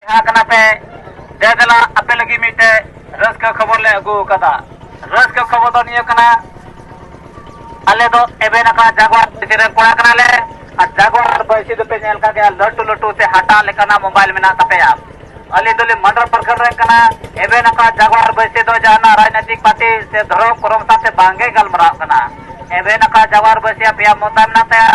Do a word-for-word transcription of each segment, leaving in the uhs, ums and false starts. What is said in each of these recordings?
ᱡᱟᱦᱟᱸ ᱠᱟᱱᱟ ᱯᱮ, ᱫᱮ ᱫᱮᱞᱟ ᱟᱯᱮ ᱞᱟᱹᱜᱤᱫ ᱢᱤᱫᱴᱮᱡ ᱨᱟᱹᱥᱠᱟᱹ ᱠᱷᱚᱵᱚᱨ ᱞᱮ ᱟᱹᱜᱩ ᱟᱠᱟᱫᱟ᱾ ᱨᱟᱹᱥᱠᱟᱹ ᱠᱷᱚᱵᱚᱨ ᱫᱚ ᱱᱤᱭᱟᱹ ᱠᱟᱱᱟ, ᱟᱞᱮ ᱫᱚ ᱮᱵᱷᱮᱱ ᱟᱠᱟᱱ ᱡᱟᱜᱣᱟᱨ ᱵᱟᱹᱭᱥᱤ ᱨᱮᱱ ᱠᱚᱲᱟ ᱠᱟᱱᱟᱞᱮ᱾ ᱟᱨ ᱡᱟᱜᱣᱟᱨ ᱵᱟᱹᱭᱥᱤ ᱫᱚᱯᱮ ᱧᱮᱞ ᱠᱟᱜ ᱜᱮᱭᱟ, ᱞᱟᱹᱴᱩ ᱞᱟᱹᱴᱩ ᱥᱮ ᱦᱟᱴᱟᱜ ᱞᱮᱠᱟᱱᱟᱜ ᱢᱳᱵᱟᱭᱤᱞ ᱢᱮᱱᱟᱜ ᱛᱟᱯᱮᱭᱟ᱾ ᱟᱹᱞᱤᱧ ᱫᱚᱞᱤᱧ ᱢᱟᱱᱰᱚᱨ ᱯᱨᱚᱠᱷᱚᱸᱰ ᱨᱮᱱ ᱠᱟᱱᱟ᱾ ᱮᱵᱷᱮᱱ ᱟᱠᱟᱱ ᱡᱟᱜᱣᱟᱨ ᱵᱟᱹᱭᱥᱤ ᱫᱚ ᱡᱟᱦᱟᱱᱟᱜ ᱨᱟᱡᱽᱱᱤᱛᱤᱠ ᱯᱟᱨᱴᱤ ᱥᱮ ᱫᱷᱚᱨᱚᱢ ᱠᱚᱨᱚᱢ ᱥᱟᱶᱛᱮ ᱵᱟᱝᱜᱮ ᱜᱟᱞᱢᱟᱨᱟᱣ ᱠᱟᱱᱟ᱾ ᱮᱵᱷᱮᱱ ᱟᱠᱟᱱ ᱡᱟᱜᱣᱟᱨ ᱵᱟᱹᱭᱥᱤ ᱟᱯᱮᱭᱟᱜ ᱢᱚᱛᱟ ᱢᱮᱱᱟᱜ ᱛᱟᱭᱟ᱾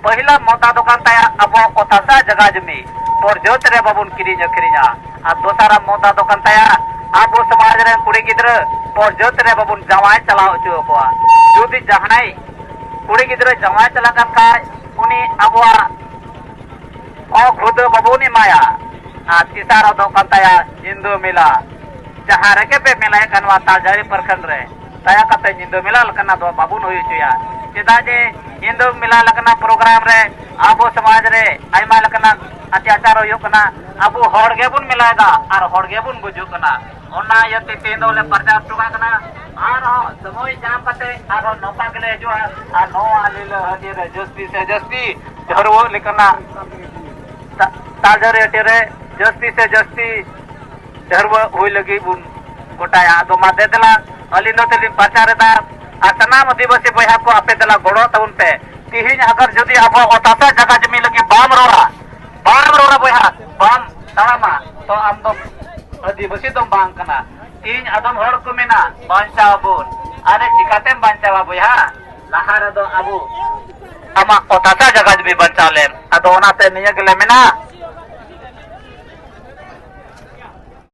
ᱯᱟᱹᱦᱤᱞᱟ ᱢᱚᱛᱟ ᱫᱚ ᱠᱟᱱ ᱛᱟᱭᱟ ᱟᱵᱚ ᱚᱛ ᱦᱟᱥᱟ ᱡᱟᱜᱟ ᱡᱩᱢᱤ ᱯᱚᱨᱡᱚᱛ ᱨᱮ ᱵᱟᱵᱚᱱ ᱠᱤᱨᱤᱧ ᱟᱹᱠᱷᱨᱤᱧᱟ᱾ ᱟᱨ ᱫᱚᱥᱟᱨᱟ ᱢᱚᱛᱟ ᱫᱚ ᱠᱟᱱ ᱛᱟᱭᱟ ᱟᱵᱚ ᱥᱚᱢᱟᱡᱽ ᱨᱮᱱ ᱠᱩᱲᱤ ᱜᱤᱫᱽᱨᱟᱹ ᱯᱚᱨᱡᱚᱛ ᱨᱮ ᱵᱟᱵᱚᱱ ᱡᱟᱶᱟᱭ ᱪᱟᱞᱟᱣ ᱦᱚᱪᱚ ᱟᱠᱚᱣᱟ᱾ ᱡᱩᱫᱤ ᱡᱟᱦᱟᱸᱭ ᱠᱩᱲᱤ ᱜᱤᱫᱽᱨᱟᱹ ᱡᱟᱶᱟᱭ ᱪᱟᱞᱟᱜ ᱠᱟᱱ ᱠᱷᱟᱡ, ᱩᱱᱤ ᱟᱵᱚᱣᱟᱜ ᱦᱚᱸ ᱠᱷᱩᱫᱟᱹ ᱵᱟᱵᱚᱱ ᱮᱢᱟᱭᱟ᱾ ᱟᱨ ᱛᱮᱥᱟᱨᱟᱜ ᱫᱚ ᱠᱟᱱ ᱛᱟᱭᱟ ᱧᱤᱫᱟᱹ ᱢᱮᱞᱟ᱾ ᱡᱟᱦᱟᱸ ᱨᱮᱜᱮ ᱯᱮ ᱢᱮᱞᱟᱭᱮᱫ ᱠᱟᱱ ᱱᱚᱣᱟ ᱛᱟᱞᱡᱟᱹᱨᱤ ᱯᱨᱚᱠᱷᱚᱸᱰ ᱨᱮ, ᱫᱟᱭᱟ ᱠᱟᱛᱮ ᱧᱤᱫᱟᱹ ᱢᱮᱞᱟ ᱞᱮᱠᱟᱱᱟᱜ ᱫᱚ ᱵᱟᱵᱚᱱ ᱦᱩᱭ ᱦᱚᱪᱚᱭᱟ᱾ ᱪᱮᱫᱟᱜ ᱡᱮ ᱧᱤᱫᱟᱹ ᱢᱮᱞᱟ ᱞᱮᱠᱟᱱᱟᱜ ᱯᱨᱳᱜᱨᱟᱢ ᱨᱮ ᱟᱵᱚ ᱥᱚᱢᱟᱡᱽ ᱨᱮ ᱟᱭᱢᱟ ᱞᱮᱠᱟᱱᱟᱜ ᱚᱛᱛᱟᱪᱟᱨ ᱦᱩᱭᱩᱜ ᱠᱟᱱᱟ᱾ ᱟᱵᱚ ᱦᱚᱲ ᱜᱮᱵᱚᱱ ᱢᱮᱞᱟᱭᱮᱫᱟ ᱟᱨ ᱦᱚᱲ ᱜᱮᱵᱚᱱ ᱜᱩᱡᱩᱜ ᱠᱟᱱᱟ᱾ ᱚᱱᱟ ᱤᱭᱟᱹᱛᱮ ᱛᱮᱦᱮᱧ ᱫᱚᱞᱮ ᱯᱨᱚᱪᱟᱨ ᱦᱚᱪᱚ ᱠᱟᱜ ᱠᱟᱱᱟ᱾ ᱟᱨᱦᱚᱸ ᱥᱚᱢᱚᱭ ᱧᱟᱢ ᱠᱟᱛᱮ ᱟᱨᱦᱚᱸ ᱱᱚᱝᱠᱟ ᱜᱮᱞᱮ ᱦᱤᱡᱩᱜᱼᱟ᱾ ᱟᱨ ᱱᱚᱣᱟ ᱞᱤᱞᱟᱹ ᱦᱟᱹᱴᱤᱭᱟᱹ ᱨᱮ ᱡᱟᱹᱥᱛᱤ ᱥᱮ ᱡᱟᱹᱥᱛᱤ ᱡᱷᱟᱹᱨᱣᱟᱹᱜ ᱞᱮᱠᱟᱱᱟᱜ ᱛᱟ-, ᱛᱟᱞᱡᱟᱹᱨᱤ ᱦᱟᱹᱴᱤᱭᱟᱹ ᱨᱮ ᱡᱟᱹᱥᱛᱤ ᱥᱮ ᱡᱟᱹᱥᱛᱤ ᱡᱷᱟᱹᱨᱣᱟᱹᱜ ᱦᱩᱭ ᱞᱟᱹᱜᱤᱫ ᱵᱚᱱ ᱜᱚᱴᱟᱭᱟ᱾ ᱟᱫᱚ ᱢᱟ ᱫᱮ ᱫᱮᱞᱟ, ᱟᱹᱞᱤᱧ ᱫᱚ ᱛᱮᱞᱤᱧ ᱯᱨᱚᱪᱟᱨ ᱮᱫᱟ᱾ ᱟᱨ ᱥᱟᱱᱟᱢ ᱟᱹᱫᱤᱵᱟᱹᱥᱤ ᱵᱚᱭᱦᱟ ᱠᱚ, ᱟᱯᱮ ᱫᱮᱞᱟ ᱜᱚᱲᱚ ᱛᱟᱵᱚᱱ ᱯᱮ᱾ ᱛᱤᱦᱤᱧ ᱟᱜᱟᱨ ᱡᱩᱫᱤ ᱟᱵᱚ ᱚᱛ ᱦᱟᱥᱟ ᱡᱟᱭᱜᱟ ᱡᱩᱢᱤ ᱞᱟᱹᱜᱤᱫ ᱵᱟᱢ ᱨᱚᱲᱟ, ᱵᱟᱢ ᱨᱚᱲᱟ ᱵᱚᱭᱦᱟ, ᱵᱟᱢ ᱛᱟᱲᱟᱢᱟ, ᱛᱚ ᱟᱢ ᱫᱚ ᱟᱹᱫᱤᱵᱟᱹᱥᱤ ᱫᱚᱢ ᱵᱟᱝ ᱠᱟᱱᱟ᱾ ᱛᱤᱦᱤᱧ ᱟᱫᱚᱢ ᱦᱚᱲ ᱠᱚ ᱢᱮᱱᱟ, "ᱵᱟᱧᱪᱟᱣ ᱟᱵᱚᱱ᱾" ᱟᱨᱮ, ᱪᱤᱠᱟᱛᱮᱢ ᱵᱟᱧᱪᱟᱣᱟ ᱵᱚᱭᱦᱟ? ᱞᱟᱦᱟ ᱨᱮᱫᱚ ᱟᱵᱚ ᱟᱢᱟᱜ ᱚᱛ ᱦᱟᱥᱟ ᱡᱟᱭᱜᱟ ᱡᱩᱢᱤ ᱵᱟᱧᱪᱟᱣ ᱞᱮᱢ᱾ ᱟᱫᱚ ᱚᱱᱟᱛᱮ ᱱᱤᱭᱟᱹ ᱜᱮᱞᱮ ᱢᱮᱱᱟ,